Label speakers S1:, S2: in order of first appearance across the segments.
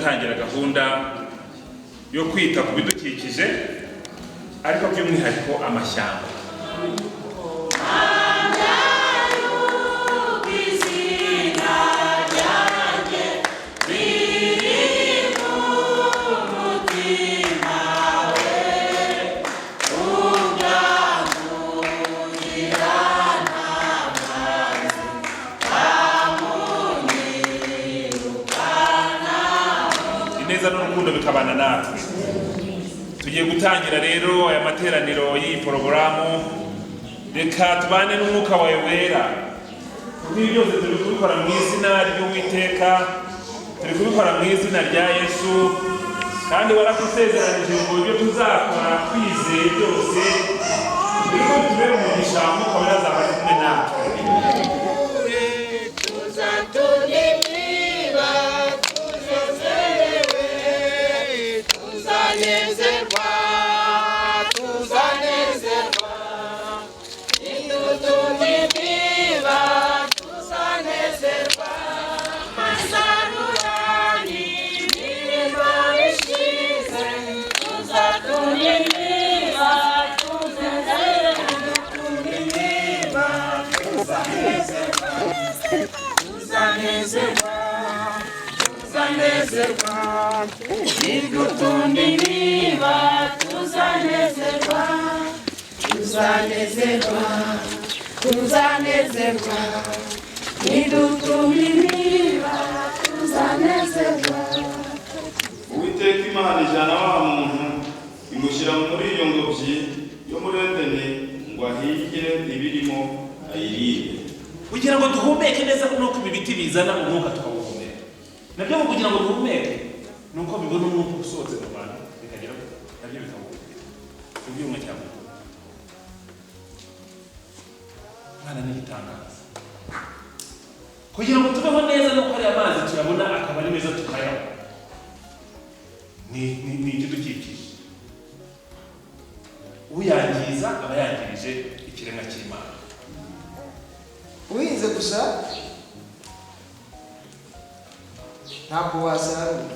S1: Gutangira gahunda yo kwita ku bidukikije, ariko by'umwihariko amashyamba. Ineza n'urukundo bikabana natwe. Tugiye gutangira rero aya materaniro y'iyi porogaramu. Reka tubane n'Umwuka wawe Wera, kuko ibi byose turi kubikora mu izina ry'Uwiteka, turi kubikora mu izina rya Yesu. Kandi waradusezeranije ngo ibyo tuzakora twizeye byose birimo bitubere umugisha. Umwuka Wera azaba ari kumwe natwe.
S2: Tuzaturirimba tunezerewe, tuzanezerwa, tuzanezerwa, niduturirimba tuzanezerwa. Masarurani imirimo ishize, tuzaturirimba tunezerewe, turirimba tuzanezerwa, tuzanezerwa, tuzanezerwa, niduturirimba tuzanezerwa, tuzanezerwa, tuzanezerwa, niduturirimba tuzanezerwa.
S3: Uwiteka Imana ijyana wa muntu, imushyira muri iyo ngobyi yo muri Edeni ngo ahige ibirimo, ayirinde.
S1: Kugira ngo duhumeke neza, nuko ibi biti bizana umwuka tukawuhumeka. Nabyo ngo kugira ngo duhumeke ni uko bibona umwuka usohotse mu bantu, bikagera nabyo bikawuhumeka. Ibyuma cyangwa Imana ni igitangaza. Kugira ngo tubeho neza nuko ariya mazi tuyabona akaba ari meza, tukayanywa. Ni ikidukikije. Uyangiza aba yangirije ikiremwa cy'Imana.
S4: Uhinze gusa ntabwo wasarura.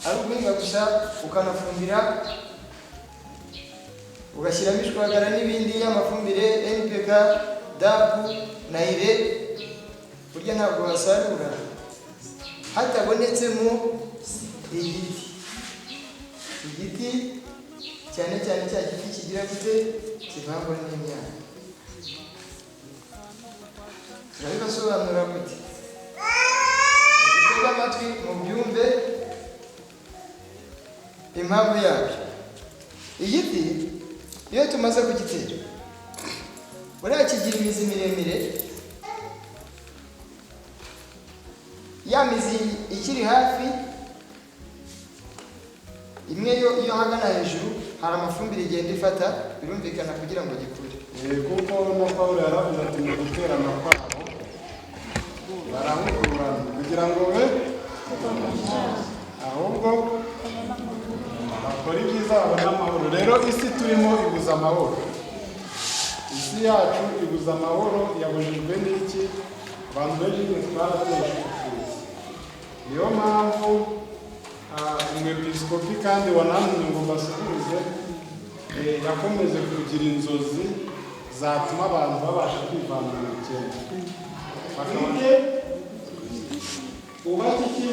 S4: Ari uguhinga gusa ukanafumbira, ugashyiramo ishwagara n'ibindi, y'amafumbire NPK, DAP na UREE, burya ntabwo wasarura hatabonetsemo igiti. Igiti cyane cyane cya giti kigira gute? Kivangwa n'imyaka. Turabibasobanurira gute? Mutege amatwi mubyumve impamvu yabyo. Igiti iyo tumaze kugitera, buriya kigira imizi miremire. Ya mizi ikiri hafi imwe yo iyo ahagana hejuru hari amafumbire igenda ifata, birumvikana, kugira ngo gikure.
S5: Kuko na Pawulo yaravuze ati mu guterana kwabo barahugurana kugira ngo be ahubwo bakora ibyiza babone amahoro. Rero isi turimo ibuza amahoro, isi yacu ibuza amahoro. Yabujijwe n'iki? Abantu benshi nyine twarateshutse. Niyo mpamvu umwepiskopi kandi wanantumye ngo mbasuhuze, yakomeje kugira inzozi zatuma abantu babasha kwivana mu bukene, bakabona wubake iki?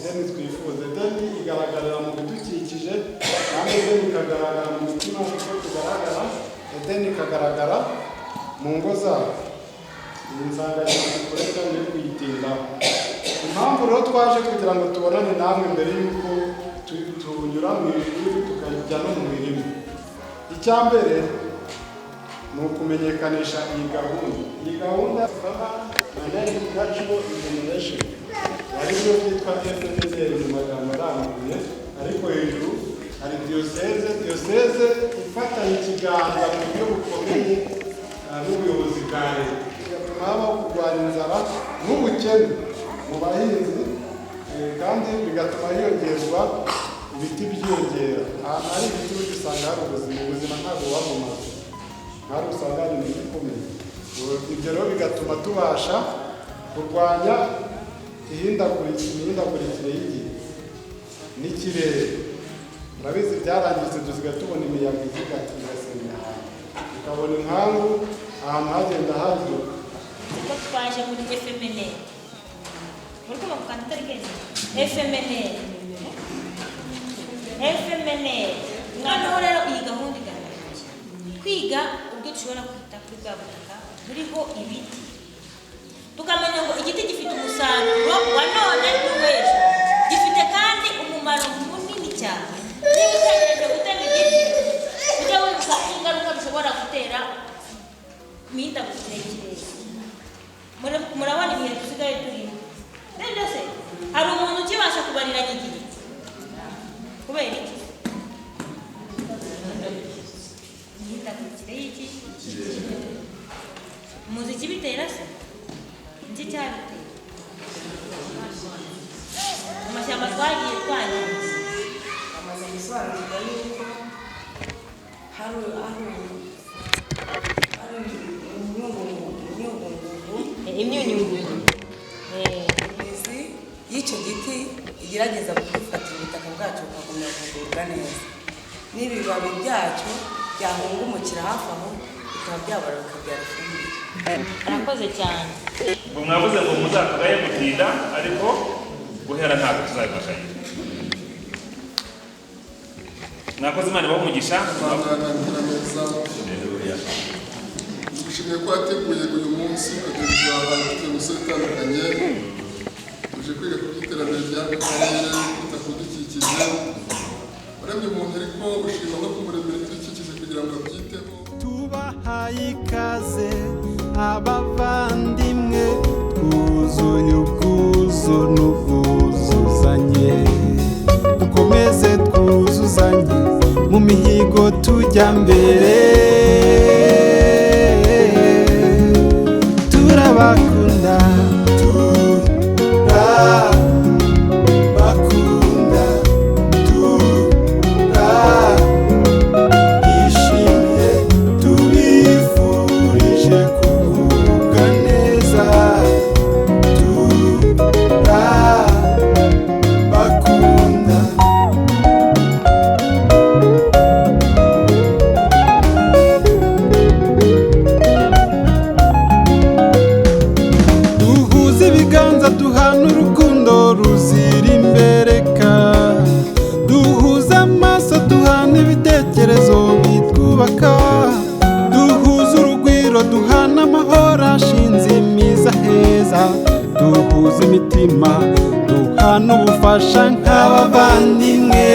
S5: Edeni twifuza. Edeni igaragarira mu bidukikije, kandi Edeni ikagaragara mu mitima uko tugaragara, Edeni ikagaragara mu ngo zacu. Iyi nsanganyamatsiko reka yo kuyitindaho. Impamvu rero twaje kugira ngo tubonane namwe mbere y'uko tunyura mu ishuri tukajya no mu mirima, icya mbere ni ukumenyekanisha iyi gahunda. Iyi gahunda na Natural Regeneration, ari byo byitwa FNL mu magambo arambuye, ariko hejuru hari diyoseze. Diyoseze ifatanya ikiganza mu buryo bukomeye n'ubuyobozi bwa leta, bigatuma habaho kurwanya inzara n'ubukene mu bahinzi, kandi bigatuma hiyongerwa ibiti. Byiyongera ahantu hari ibiti burya usanga hari ubuzima. Ubuzima ntabwo buba mu mazu, ntabwo usanga hari imiti ikomeye. Ibyo rero bigatuma tubasha kurwanya Imihindagurikire y'igihe n'ikirere, murabizi, byarangiritse. Dusigaye tubona imiyaga ivuga igasenya ahantu, tukabona inkangu ahantu hagenda haduka.
S6: Kuko twaje muri FMN, muri kumva gukanda itariki FMN, FMN. Noneho rero iyi gahunda igamije kwiga uburyo dushobora kwita kuri bwa butaka buriho ibiti, tukamenya ngo igiti gifite umusaruro wa none n'uw'ejo, gifite kandi umumaro munini cyane. Niba utegereje gutema igiti, ujya wibuka ingaruka bishobora gutera imihindagurikire y'ikirere. Murabona ibihe dusigaye turimo rero. Se hari umuntu ukibasha kubariranya igihe? Kubera iki? Imihindagurikire y'iki? Muzi ikibitera se? Iki cyabitera, amashyamba twagiye twangiza.
S7: Bamaze gusobanukirwa yuko hari imyunyungugu.
S6: Imyunyungugu.
S7: Imizi y'icyo giti igerageza kudufatira ubutaka bwacu bukagumya kugubwa neza, n'ibibabi byacyo byahungumukira hafi aho bikaba byabora bikabyara ifumbire.
S6: Arakoze cyane.
S1: Ngo mwavuze ngo muzatugaye gutinda, ariko guhera ntabwo tuzabibagayira. Mwakoze, Imana ibahe umugisha.
S8: Neza, dushimiye ko wateguye uyu munsi ukaduha abantu bafite imisoro itandukanye. Tuje kwiga ku by'iterambere ry'aka karere, kwita ku bidukikije. Waremye umuntu, ariko ushima no kumuremera ibidukikije kugira ngo abyiteho.
S5: Tubahaye ikaze abavandimwe, twuzuye ubwuzu n'ubwuzuzanye, dukomeze twuzuzanye mu mihigo tujya mbere. Turabakunda, turabakunda, turabishimiye, tubifurije kugubwa neza. Turabakunda. Duhuze ibiganza, duhana urukundo ruzira imbereka, duhuze amaso, duhana ibitekerezo bitwubaka, duhuze urugwiro, duhana amahoro ashinze imizi heza, duhuze imitima, duhana ubufasha nk'abavandimwe.